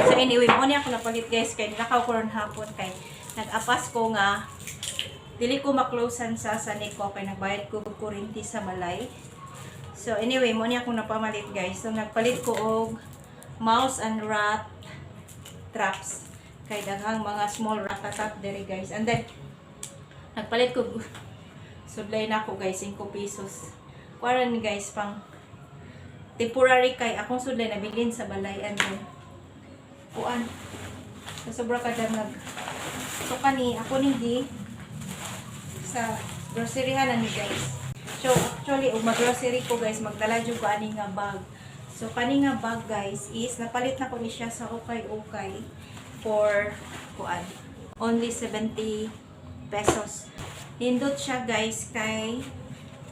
So anyway, mo ni ako napalit, guys, kay nilakaw ko ron hapon kay nag-apas ko nga dili ko maklosan sa Nico kay nagbayad ko og kuryente sa balay. So anyway, mo ni ako napamalit, guys. So nagpalit ko og mouse and rat traps kay daghang mga small ratatat diri, guys. And then nagpalit ko sudlay na ako, guys, 5 pesos. Kuan ni, guys, pang temporary kay akong sudlay nabilin sa balay and then kuan sa sobra ka nag. So kani ako ning gi sa groceryhan na ni, guys. So actually, ug mag-grocery ko, guys, magdala jud ko ani nga bag. So kani nga bag, guys, is napalit na ko ni siya sa ukay-ukay for kuan only 70 pesos. Nindot siya, guys, kay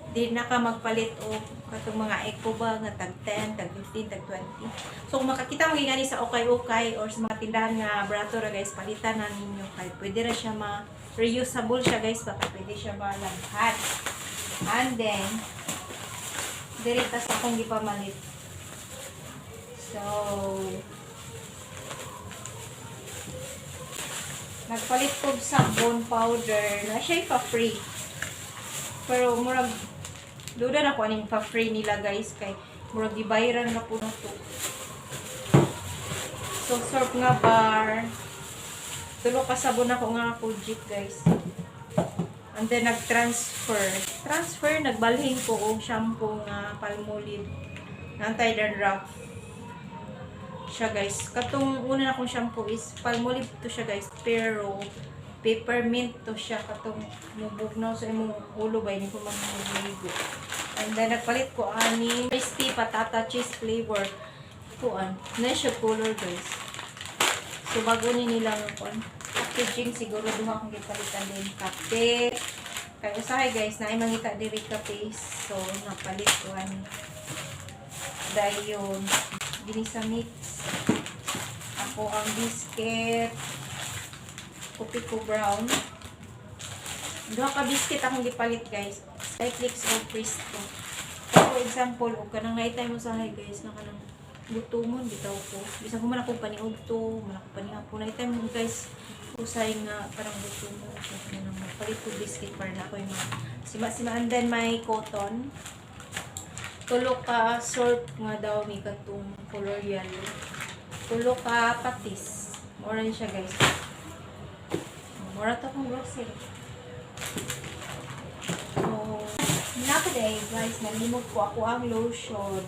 di na ka magpalit og katong mga eco bag nga tag 10, tag 15, tag 20. So kung makakita mo gani sa ukay-ukay or sa mga tindahan nga barato ra, guys, palitan na ninyo kay pwede ra siya ma reusable siya, guys, baka pwede siya malabhan. And then diri ta sa akong gipamalit. So nagpalit ko og sabon powder na siya pa free. Pero murag duda na ko aning pa free nila, guys, kay murag gibayaran na po na to. So soap nga bar. Tulo ka sabon ako nga Kojic, guys. And then nag-transfer. Transfer, nagbalhin ko og shampoo nga Palmolive nga anti-dandruff siya, guys. Katong una na akong shampoo is Palmolive to siya, guys, pero peppermint to siya, katong mubugnaw sa imong ulo ba ini ko mangligo. And then nagpalit ko ani crispy patata cheese flavor. Kuan, na siya color, guys. So bago ni nilang kuan packaging siguro. Duha akong gipalitan din kape. Kay usahay, guys, na ay mangita diri kape. So napalit ko ani. Dayon ginisa mix. Ako ang biscuit Kopiko Brown. Duha ka biscuit akong gipalit, guys. Skyflakes o Presto. For example, og kanang naitay mo sa, guys, na kanang gutomon bitaw ko. Bisan ko man ako paniudto, man ako panihapon. Naitay mo, guys, usay nga parang gutomon. So, kanang magpalit ko biscuit para na ako yung mga sima-sima. And then may cotton. Tulo ka sort nga daw may katong color yellow. Tulo ka patis. Mura ni siya, guys. Mura to akong grocery. So, nakaday, guys, nalimot ko ako ang lotion.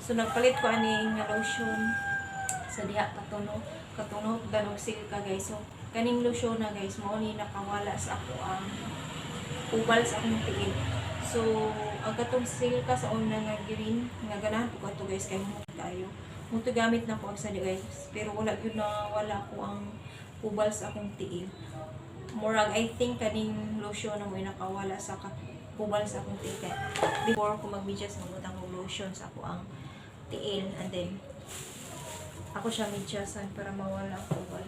So, nagpalit ko aning lotion sa diha katuno katuno danog silka, guys. So, kaning lotion na, guys, mao ni nakawala sa ako ang ubal sa akong tiil. So, ang katong silka sa una nga green, nga ganahan ko ato, guys, kay mo tayo. Mo to gamit na ko ang sa guys, pero wala gyud na wala ko ang ubal sa akong tiil. Murag I think kaning lotion na mo nakawala sa ubal sa akong tiil. Kay before ko magmedyas, magbutang og lotion sa ako ang tiil and then ako siya medyasan para mawala ang ubal.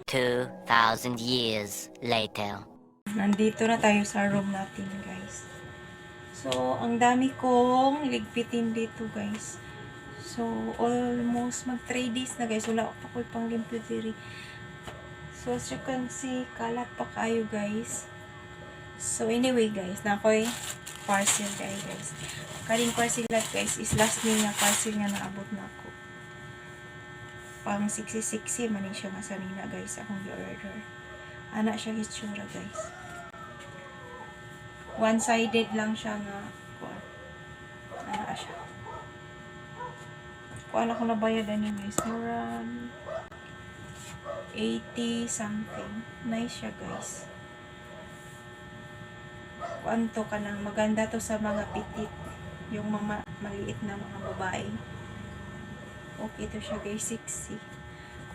2,000 years later. Nandito na tayo sa room natin, guys. So, ang dami kong ligpitin dito, guys. So, almost mag 3 days na, guys. Wala pa ko'y panglimpyo diri. So, as you can see, kalat pa kayo, guys. So, anyway, guys, na ako'y parcel, guys. Kaning parcel lahat, guys, is last ni nga parcel nga naabot na ako. Pang 60-60 man ni siya nga sanina, guys, akong gi-order. Ana siya hitsura, guys. One-sided lang siya nga kuan. Ana siya. Kuan ako nabayad ani, guys. Murag 80 something. Nice siya, guys. Kuan to kanang maganda to sa mga petite. Yung mga maliit na mga babae. Okay to siya, guys. 60.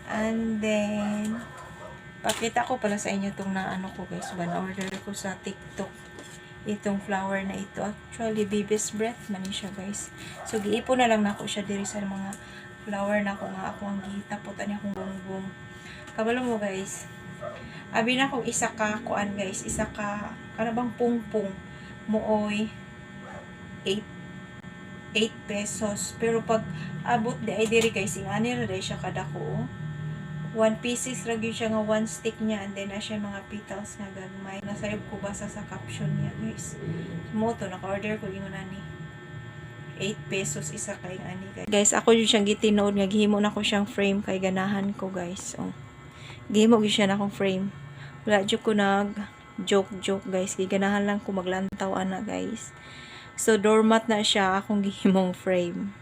And then, pakita ko pala sa inyo itong naano ko, guys. Ba, na-order ko sa TikTok. Itong flower na ito. Actually, baby's breath man ni siya, guys. So, giipon na lang nako siya diri sa mga flower na ako nga ako ang gitapot ani akong gunggong. Kabalo mo, guys. Abi na kong isa ka kuan, guys, isa ka kana bang pungpong mooy 8 8 pesos. Pero pag abot di ay diri guys, ingani ra diay siya kadako, oh. One pieces ra gyud siya nga one stick niya and then na siya mga petals nga gagmay. Nasayop ko basa sa caption niya, guys. Mo to naka-order ko ingon ani. 8 pesos isa kay ani, guys. Guys, ako jud siyang gitinuod nga gihimo na ko siyang frame kay ganahan ko, guys. Oh. Gihimo gyud siya na akong frame. Wala jud ko nag joke joke, guys. Giganahan lang ko maglantaw ana, guys. So doormat na siya akong gihimong frame.